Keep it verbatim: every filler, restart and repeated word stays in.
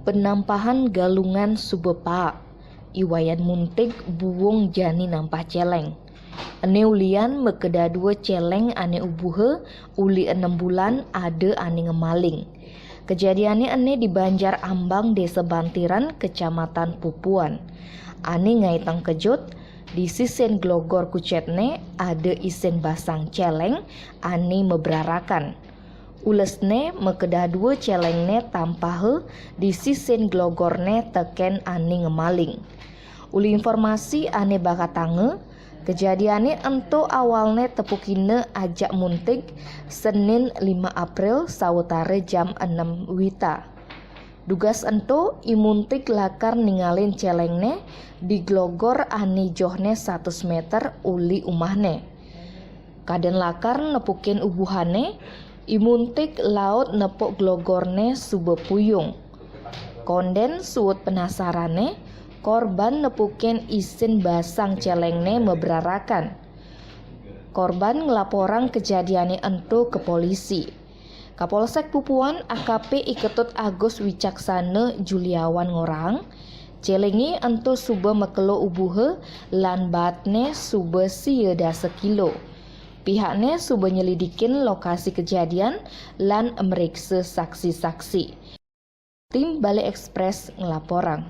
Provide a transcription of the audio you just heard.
Penampahan Galungan suba paek. I Wayan Muntig buung jani nampah céléng. Ené ulian makedadua céléng ané ubuha uli enem bulan ada ané ngemaling. Kejadiané ené di Banjar Ambang, Désa Bantiran, Kecamatan Pupuan. Ané ngaitang kejut, di sisin glogor kucétné ada isin basang céléng ané mabrarakan. Ulesné makedadua céléngné tampaha di sisin glogorné tekén ané ngemaling. Uli informasi ané bakatanga, kejadiané ento awalné tepukina ajak Muntig Senin lima April sawatara jam enem wita. Dugas ento, I Muntig lakar ningalin céléngné di glogor ané johné satus méter uli umahné. Kadén lakar nepukin ubuhané, I Muntig laut nepuk glogorné suba puyung. Kondén suud penasarané, korban nepukin isin basang céléngné mabrarakan. Korban nglaporang kejadiané ento ka polisi. Kapolsek Pupuan A K P I Ketut Agus Wicaksana Juliawan ngorahang, célingé ento suba makelo ubuha lan baatné suba sia dasa kilo. Pihakné suba nyelidikin lokasi kejadian lan mriksa saksi-saksi. Tim Bali Express nglaporang.